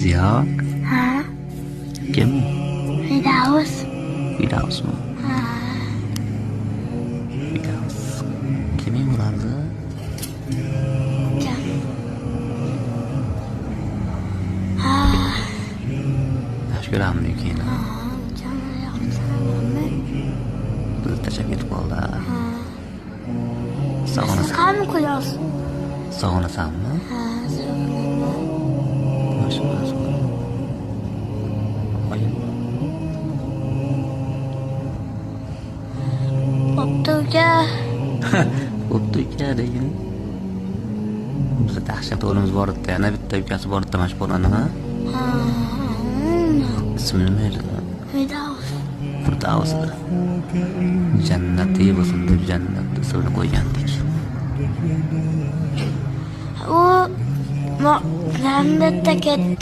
Ziyo? Ha? Kim? Firdaus. Firdavsmi? Ha. Firdavs. Kiming bo'lardi? Ukam. Ha. Yaxshi ko'rammi ukangni? Ha, ukamni yaxshi ko'ramanmi? Bizni tashlab ketib qoldi. Ha. Sog'inasan. Qani ko'rasiz? Sog'inasanmi? Ha, sog'inaman. Yaxshi. Oyim. Bo'pti, uka. Bo'pti, uka, degin. Bizda dahshat o'g'limiz bor edi, yana bitta ukasi bor edi mana shu bolani, ha? Ha. Ismi nima edi? Firdaus. Firdavs edi. Jannatiy bo'lsin deb jannat ismini qo'ygandik. U jannatda ketdi.